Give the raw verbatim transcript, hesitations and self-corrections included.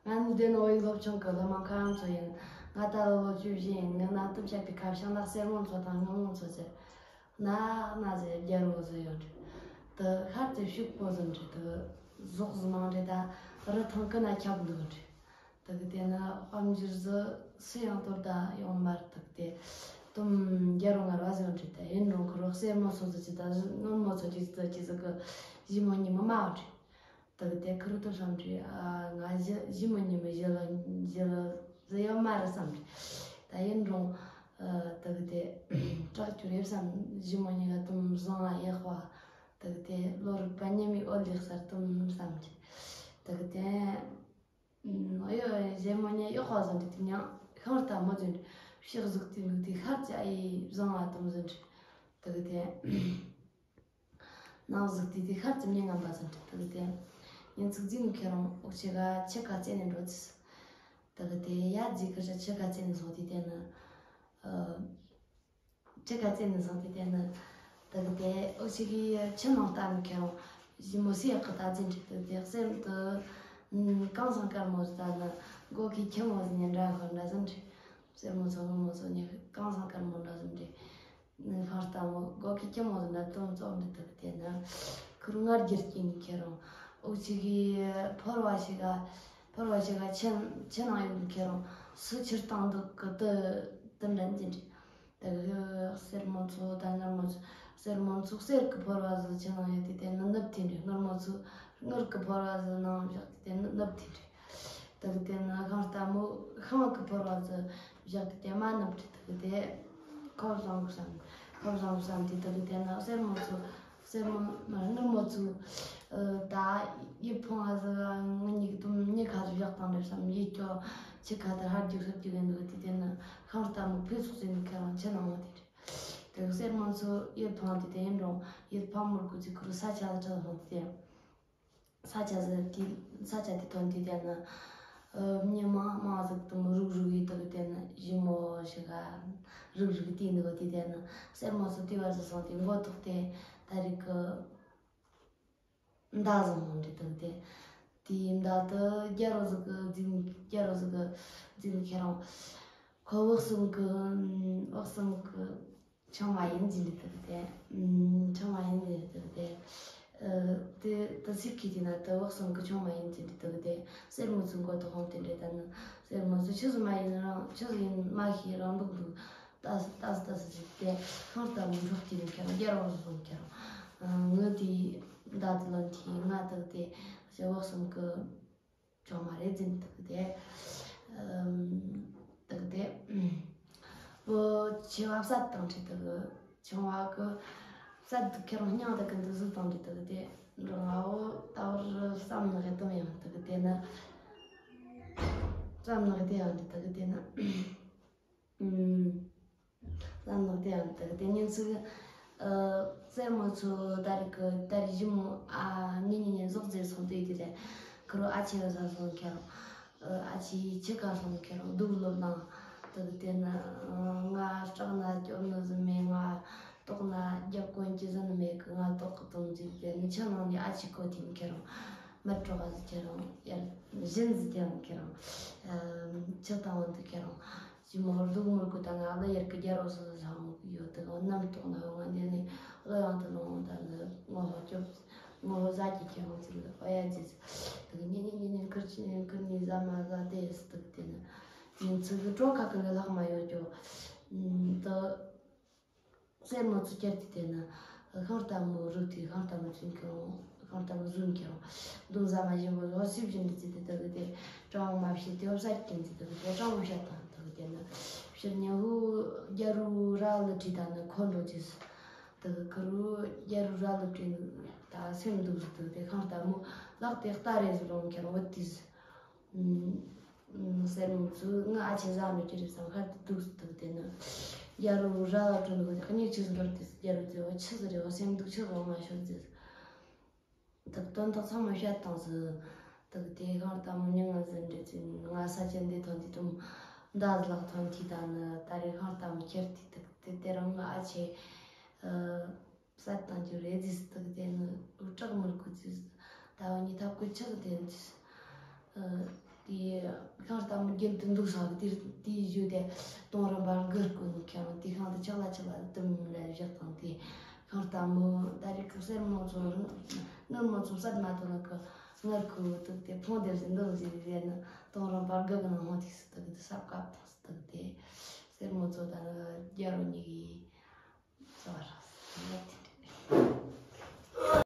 ང་ནི་དེ་ནོ་ཡི་སློབ་ཆུང་གི་སློབ་མ་ཁམས་ཚོ་ཡིན། ང་ད་ལོ་ལོ་བཅུ་བཞི་ཡིན། ངའི་ནང་དུ་བཤད་པའི་ཁ་བྱང་ལ་གསེར་མོ་མཚོ་དང་སྔོན་མོ་མཚོ་ཟེར། ན་ན་ཟེར་རྒྱལ་པོ་ཟེར་ཡོད་རེད། དེ་ཤར་ཙེ་ཕྱུག་པོ་ཟིན་རེད། དེ་ཟོག་ཟི་མང་རེད། ད་རི་ཐང་ཀི་ན་ཁྱབ་འདུག་རེད། དེ་གི་དེ་ན་དཔལ་འབྱོར་ཟི་སུ་ཡང་དོར་ད་ཡོང་མར་དེ་གི་དེ་དུམ་རྒྱལ་པོ་ངར་བ་ཟིན་རེད། ད་ཡིན་རུང་ཁུ་རོག་གསེར་མོ་མཚོ་ཟི་ཅི་ད་སྔོན་མོ་མཚོ་ཅི་ཟི་ཅི་ཟི་གི་ཞི་མོ་ཉི་མ་མ་རེད། དེ་གི་དེ་ཁུ་རུ་ཏུ་བསམ་གྱི། ཨ། ང་ཞི་ཞི་མོ་ཉི་མ་ཞི་ལ་ཞི་ལ་ཟི་ཡོད་མ་རེད་བསམ་གྱི། ད་ཡིན་རུང་། ཨ། དེ་གི་དེ་དྲག་རྒྱུ་རེད་བསམ། ཞི་མོ་ཉི་མ་དུམ་བཟང་ང་ཡག་པ། དེ་གི་དེ་བློ་རིག་པ་ཉི་མའི་འོད་ལེགས་སར་དུམ་བསམ་གྱི། དེ་གི་དེ། ཨ། ཡོ་ཞི་མོ་ཉི་མ་ཡག་པ་ཟིན་དེ་དེ་ཉང་ཤིང་རྟ་མོ་ཟིན་ཕྱག་ཟུག་དེ་ལུག་དེ་ཤར་ཙེ་ཨ་ཡེ་བཟང་ང་དུམ་ཟིན་དེ་གི་དེ། ནང་ཟིག་དེ་དེ་ཤར་ཙམ་ཉེ་ངམ་པ་ཟིན་ཁྲིད་དུ་དེ། ཉིན་ཚིག་རྫིང་ཁེ་རང་འོག་ཆེ་ག་ཆེ་ཁ་ཙེ་ནས་འགྲོ་ཚིས། དེ་གི་དེ་ཡ་རྫི་ཁ་ཆེ་ཁ་ཙེ་ནས་སོང་དེ་དེ་ནི། ཨ། ཆེ་ཁ་ཙེ་ནས་སོང་དེ་དེ་ནི། དེ་གི་དེ་འོག་ཆེ་གི་ཆུ་ནང་ལྟ་ནི་ཁེ་རང་ཞི་མོ་སི་ཡག་གི་ད་རྫིན་ཁྲིད་དུ་དེ་གསེར་དུ། གང་སང་དཀར་མོ་ཟི་ད་ནི་སྒོ་ཁི་ཁྱི་མོ་ཟི་ཉན་འདྲ་ཁོ་འདྲ་ཟིན་ཁྲིད། གསེར་མོ་མཚོ་སྔོན་མོ་མཚོ་ཉི་གང་སང་དཀར་མོ་འདྲ་ཟིན་ཁྲིད། ནི་ཤིང་རྟ་མོ་སྒོ་ཁི་ཁྱི་མོ་ཟི་ན་དུམ་ཙོག་འདི་དག་དེ་ནི་ཁུར་ངར་རྒྱུར་སྐྱེ་ནི་ཁེ་རང་འོག་ཆེ་གི་ཕོར་བ་ཞིག་ག་ཕོར་བ་ཞིག་ག་ཆེ་ཆེ་ནང་ཡོད་ནི་ཁེ་རང་སུ་ཕྱིར་བཏང་འདུག་གི་དུ་དུ་འདྲ་འཛིན་རེད། དེ་གི་གསེར་མོ་མཚོ་ད་སྔར་མོ་མཚོ་གསེར་མོ་མཚོ་གསེར་གི་ཕོར་བ་ཟི་ཆེ་ནང་ཡོད་དེ་དེ་ནི་ནུབ་ཐེན་རེད། སྔར་མོ་མཚོ་སྔར་གི་ཕོར་བ་ཟི་ནང་བཞག་དེ་དེ་ནི་ནུབ་ཐེན་རེད། དེ་གི་དེ་ནི་ཤིང་རྟ་མོ་ཤིང་གི་ཕོར་བ་ཟི་བཞག་དེ་དེ་མ་ནུབ་ཐེན་དེ་གི་དེ། ཁོ་བཟང་བསམ། ཁོ་བཟང་བསམ་དེ་དེ་གི་དེ་ནི་གསེར་མོ་མཚོ་གསེར་མོ་མ་སྔར་མོ་མཚོ། ཨ། ད་ཡིད་ཕོང་བ་ཟི་ང་གཉིས་དུམ་གཉིས་ཁ་ཟི་བཞག་བཏང་རེད་བསམ། ཡིད་སྐྱོ་ཆེ་ཁ་དེ་ཧར་རྒྱུག་ཧར་རྒྱུག་ཡིན་འདུག་དེ་དེ་ནི་ཤིང་རྟ་མོ་ཕེ་ཚོགས་ཟིན་ཁེ་རང་ཆེ་ནང་མོ་དེ་རེད། དེ་གསེར་མོ་མཚོ་ཡིད་ཕོང་དེ་དེ་ཡིན་རུང་ཡིད་ཕོང་མོར་གུ་ཚི་ཁུ་རུ་ས་ཆ་ལ་ཁྲལ་ཧོང་དེ། ས་ཆ་ཟི་དེ་ས་ཆ་དེ་ཐོན་དེ་དེ་ནི། ཨ། མྱི་མང་མང་ཟིག་དུམ་རུག་རུག་ཡིད་དག་དེ་ནི་ཞི་མོ་ཞིག་ག་རུག་རུག་དེ་འདུག་དེ་དེ་ནི་གསེར་མོ་མཚོ་དེ་བར་ཟི་སོང་དེ་མགོ་ཐོག་དེ་ད་རིག་གི་མདའ་ཟིག་མོ་འདྲི་དག་དེ། དེའི་མདའ་དེ་རྒྱལ་པོ་ཟིག་གི་རྫིང་རྒྱལ་པོ་ཟིག་གི་རྫིང་ཁེ་རང་ཁོ་བག་གསུམ་གི་བག་གསུམ་གི་ཆུང་མ་ཡིན་ཟིན་དེ་དེ། ཨ། ཆུང་མ་ཡིན་ཟིན་དེ་དེ། ཨ། དེ་དེ་སི་ཁི་དེ་ན་དེ་བག་གསུམ་གི་ཆུང་མ་ཡིན་ཟིན་དེ་དེ། གསེར་མོ་མཚོ་མགོ་ཐོག་ཧོང་དེ་འདྲེ་ད་ནི་གསེར་མོ་མཚོ་ཆི་ཟིག་མ་ཡིན་རང་ཆི་ཟིག་ཡིན་མ་ཤེས་རང་འདུག་འདུག་ཏ་སི་ཏ་སི་ཏ་སི་ཟིག་དེ་ཤིང་རྟ་མོ་འབྲོག་དེ་ཡིན་ཁེ་རང་རྒྱལ་པོ་ཟིག་ཡིན་ཁེ་རང་། ཨ། ངི་དེ་མདའ་དེ་ལོན་ཐི་ང་དེ་དེ་ཞེ་བག་གསུམ་གི་ཆུང་མ་རེད་ཟིན་དུ་དེ། ཨམ། དུ་དེ། བུ་ཆེ་བ་བསད་བཏང་ཁྲིད་དུ་གི། ཆུང་བ་གི་བསད་དུ་ཁེ་རང་སྙིང་དུ་གི་འདུ་གཟུགས་བཏང་ཁྲིད་དུ་གི་དེ། འགྲོ་ང་བོ་ད་བར་བསམ་ནག་གི་དུམ་ཡང་དུ་གི་དེ་ནི། བསམ་ནག་གི་དེ་ཡང་དུ་གི་དེ་ནི། ཨམ། བསམ་ནག་དེ་ཡང་དུ་གི་དེ་ཉིན་ཚིག་ཨ། གསེར་མོ་མཚོ་ད་རེས་གི་ད་རེས་ཞི་མོ་ཨ་ཉི་ཉི་ཉི་ཟོག་རྫས་སོང་དུས་དེ་རེད། ཁུ་རུ་ཨ་ཆེ་བ་ཟ་སོང་ཁེ་རང་། ཨ། ཨ་ཆེ་ཆི་ཁ་སོང་ཁེ་རང་སྡུག་ལོབ་ལང་། དུ་གི་དེ་ནི་ང་སྐྲག་ན་སྐྱོབ་ནི་ཟིན་མེད། ང་ལྟོགས་ན་རྒྱབ་གོན་གྱི་ཟིན་མེད་གི། ང་ལྟོགས་གི་དུམ་ཟིག་དེ་ནི་ཆུ་ནང་ནས་ཨ་ཆེ་ཁོ་དེ་ནི་ཁེ་རང་མི་སྤྲོ་བ་ཟིག་ཁེ་རང་ཡར་བཞིན་ཟིག་ཁེ་རང་ཁེ་རང་། ཨ། ཆུ་དང་བོ་འདི་ཁེ་རང་། ཞི་མོ་སྡུག་མོར་གོ་ད་ང་ལ་ཡར་གི་རྒྱལ་པོ་སོ་སོ་ཡོད་དུ་ལོ་རྣམ་རྟོག་ན་འོ་ང་འདི་ནས་ལོ་ཡང་དུ་ལོང་ད་ནི་ངོ་བོ་སྐྱོབ། ངོ་བོ་ཟ་གི་ཁྱེད་ངོ་ཚིག་ལ་ཨོ་ཡ་ཅི་ཟིག་དུ་ཉི་ཉི་ཉི་ཉི་ཁུར་ཆི་ཁུར་ཉི་ཟ་མ་ཟ་དེ་སི་དུ་དེ་ནི་ཉིན་ཚིག་གི་གྲོ་ཁ་ཀུན་ལ་ལྷག་མ་ཡོད་ཀྱོ། དུ་གསེར་མོ་མཚོ་ཁྱེར་ཏེ་དེ་ནི་ཤིང་རྟ་མོ་རུབ་དེ་ཤིང་རྟ་མོ་ཚུན་ཁྱེར་འོང་། ཤིང་རྟ་མོ་ཟུན་ཁྱེར་འོང་། གདུང་ཟ་མ་བཞིན་པོ་ལོ་སིབ་བཞིན་དུ་བརྩིས་ཏེ་དག་དེ་གྲང་མ་བྱེད་དེ་བ་སར་ཀྱིན་ཚེ་དག་དེ་གྲང་མོ་བྱ་དང་དག་དེ་ནི་ཕྱིར་ཉི་ཧུ་རྒྱ་རུ་ར་ལུ་བྲིས་ད་ནི་ཁོ་འགྲོ་ཅེས་དག་ཁུ་རུ་རྒྱ་རུ་ར་ལུ་བྲིས་ད་སེམས་སྡུག་ཟིག་དག་དེ་ཤིང་རྟ་མོ་ལག་དེ་རྟ་རེ་ཟིག་ལོང་ཁྱེར་འོང་བུད་དེ་ཟིག་ཨུམ། ཨུམ། གསེར་མོ་མཚོ་ང་ཨ་ཆེ་ཟ་མི་ཁྱེར་བསམ་ཁར་དུ་སྡུག་སྡུག་དེ་ནི། རྒྱ་རུ་ར་བ་དྲུང་གི་གཉིས་ཆི་ཟིག་འགྲོ་དེ་རྒྱ་རུ་དེ་བ་ཆི་ཟིག་རེ་བ་སེམས་སྡུག་ཆི་ཟིག་མ་ཤོར་ཟེར། དག་དོན་དག་ཚང་མ་བཤད་བཏང་ཟིག་དག་དེ་ཤིང་རྟ་མོ་མྱི་ང་ཟིན་འདྲེ་ཚིག་ང་ས་ཆེན་འདི་ཐོན་དེ་དུམ་མདའ་ཟི་ལག་ཐོན་དེ་ད་ནི་ད་རེ་ཤིང་རྟ་མོ་ཁྱེར་དེ་དག་དེ་དེ་རང་ང་ཨ་ཆེ། ཨ། བསད་བཏང་རྒྱུ་རེད་ཟེར་དུ་གི་དེ་ནི་སྐྲག་མི་དགོས་ཟེར། ད་བ་ཉི་ཐབ་ཀོ་ཆག་དེ་ནི། ཨ། དེ་ཤིང་རྟ་མོ་རྒྱུན་དུ་འདུག་ས་གི་དེར་དེའི་རྗེས་དེ་དུང་རིམ་པར་འགུལ་དགོས་ནོ་ཁྱེར་ནས། དེ་ཤིང་དེ་ཆག་ལ་ཆག་ལ་དུམ་ལ་བཞག་དང་། དེ་ཤིང་རྟ་མོ་ད་རེས་ཀྱི་སེར་མོ་ཚོ་རང་ནོར་མོ་ཚོ་བསད་མ་ཐུབ་ནོ་གི་ངར་ཁུ་བོ་དུག་དེ་ཕུང་དེར་ཟིན་འདུག་ཟེར་ཡས་ནི། དུང་རིམ་པར་འགུལ་གི་ནང་ཧོ་ཐིག་སི་དུག་དེ་སྲབ་ཀ་ཐང་སི་དུག་དེ་སེར་མོ་ཚོ་ད་ནི་རྒྱ་རོ་གཉིས་ཀྱི་ཚོ་བར་ལ་དེ་